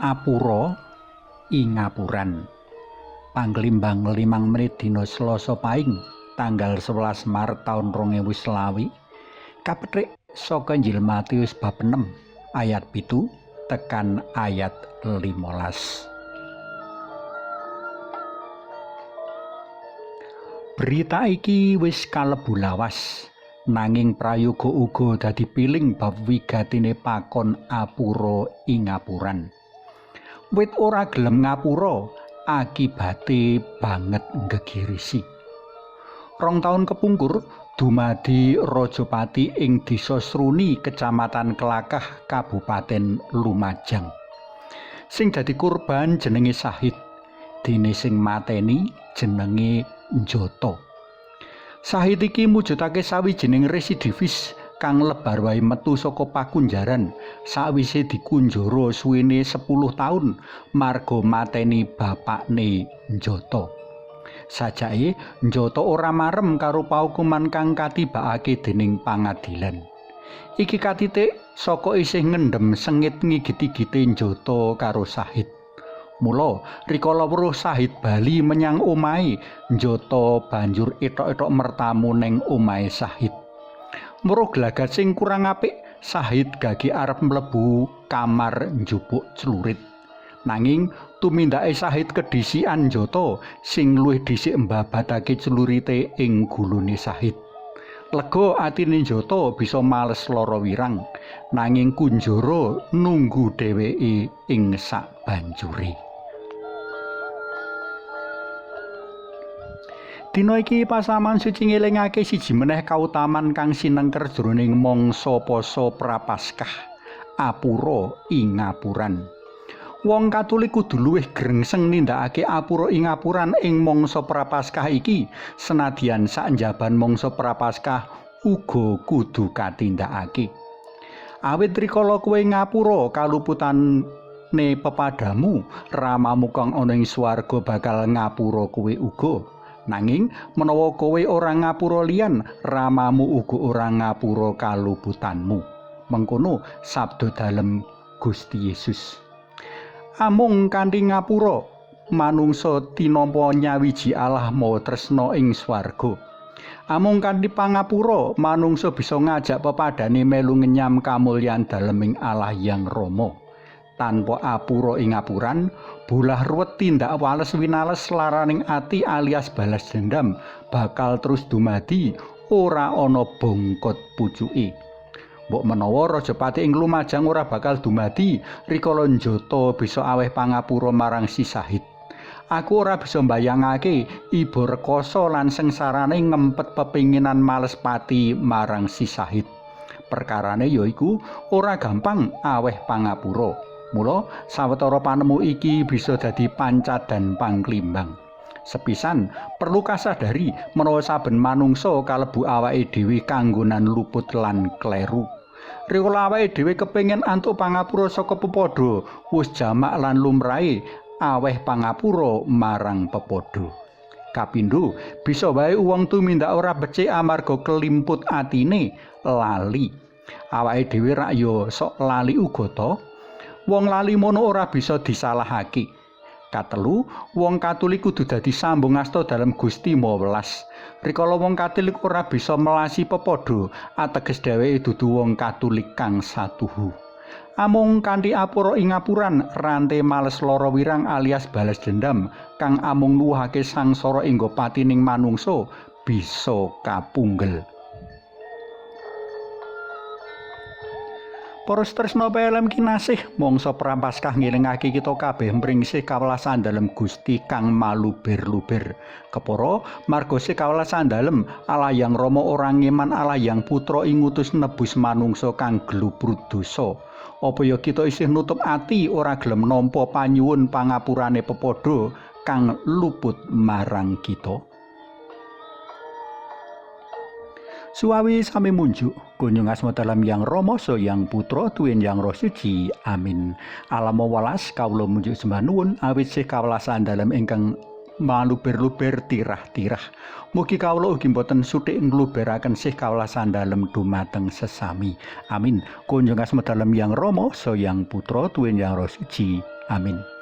Apura ing ngapuran. Panglimbang 5 menit dina Selasa Paing tanggal 11 Maret taun 2020 kapethik saka Injil Matius bab 6 ayat 7 tekan ayat 15. Berita iki wis kalebu lawas, nanging prayoga uga dadi piling bab wigatine pakon apura ing ngapuran. Wit ora gelem ngapura, akibate banget nggegirisi. 2 taun kepungkur dumadi Rajapati ing Desa Sruni, Kecamatan Klakah, Kabupaten Lumajang. Sing dadi kurban jenenge Sahid, dene sing mateni jenenge Njata. Sahid iki mujudake sawijining residivis kang lebar wae metu saka pakunjaran sawise dikunjara suwene 10 taun marga mateni bapakne Njata. Sajake Njata ora marem karo paukuman kang katibakake dening pangadilan. Iki katitik saka isih ngendhem sengit ngigit-igite Njata karo Sahid. Mula rikala weruh Sahid bali menyang omahe, Njata banjur etok-etok mertamu ning omahe Sahid. Weruh glagat sing kurang apik, Sahid gagi arep mlebu kamar njupuk clurit. Nanging tumindake Sahid kedhisikan Njata sing luwih dhisik mbabatake clurite ing gulune Sahid. Lega atine Njata bisa males lara wirang, nanging kunjara nunggu dheweke ing sabanjure. Dina iki pasaman suci ngelingake siji meneh kautaman kang sinengker jroning mangsa poso Prapaskah, apura ing ngapuran. Wong Katolik kudu luwih grengseng nindakake apura ing ngapuran ing mangsa Prapaskah iki, senadyan saknjaban mangsa Prapaskah uga kudu katindakake. Awit rikala kowe ngapura kaluputane pepadamu, ramamu kang ana ing swarga bakal ngapura kowe uga. Nanging menawa kowe ora ngapura liyan, ramamu uga ora ngapura kaluputanmu. Mengkono sabda dalem Gusti Yesus. Amung kanthi ngapura, manungsa tinampa nyawiji Allah Maha Tresna ing swarga. Amung kanthi pangapura, manungsa bisa ngajak pepadane melu ngenyam kamulyan daleming Allah Yang Rama. Tanpa apura ing ngapuran, bolah ruwet tindak wales winales laraning ati alias balas dendam bakal terus dumadi ora ana bongkot pucuke. Mbok menawa Rajapati ing Lumajang ora bakal dumadi rikala Njata bisa aweh pangapura marang si Sahid. Aku ora bisa mbayangake iba rekoso lan sengsarane ngempet pepinginan males pati marang si Sahid. Perkarane yaiku ora gampang aweh pangapura. Mula sawetara panemu iki bisa dadi pancadan pangklimbang. Sepisan, perlu kasadari menawa saben manungsa kalebu awake dhewe kanggonan luput lan kleru. Rikala awake dhewe kepengin antuk pangapura saka pepadha, wis jamak lan lumrahe aweh pangapura marang pepadha. Kapindho, bisa wae wong tumindak ora becik amarga kelimput atine lali. Awake dhewe rak ya sok lali uga to. Wong lali mono ora bisa disalahake. Katelu, wong Katolik kudu dadi sambung asta dalem Gusti Maha Welas. Rikala wong Katolik ora bisa melasi pepadha, ateges dheweke dudu wong Katolik kang satuhu. Amung kanthi apura ing ngapuran, rante males lara wirang alias balas dendam kang amung nuwuhake sangsara enggo patining manungsa bisa kapunggel. Para tresna PLM kinasih, mangsa Prapaskah ngelingake kita kabeh mringsih kawelasan dalem Gusti kang maluber-luber. Kepara marga sih kawelasan dalem Allah Yang Rama ora ngeman Allah Yang Putra ing ngutus nebus manungsa kang glubrut dosa. Apa ya kita isih nutup ati ora gelem nampa panyuwun pangapurane pepadha kang luput marang kita? Suwawi sami munjuk, kunjung asma dalam Yang Rama, so Yang Putra, tuwin Yang Roh Suci. Amin. Alam welas kawula munjuk sembah nuwun awit sih kawelasan dalem ingkang Maluber-luber tirah-tirah. Mugi kawula ugi boten suthik ngluberaken sih kawelasan dalem dumateng sesami. Amin. Kunjung asma dalem Yang Rama, Sang Yang Putra, Tuwin Yang Roh Suci. Amin.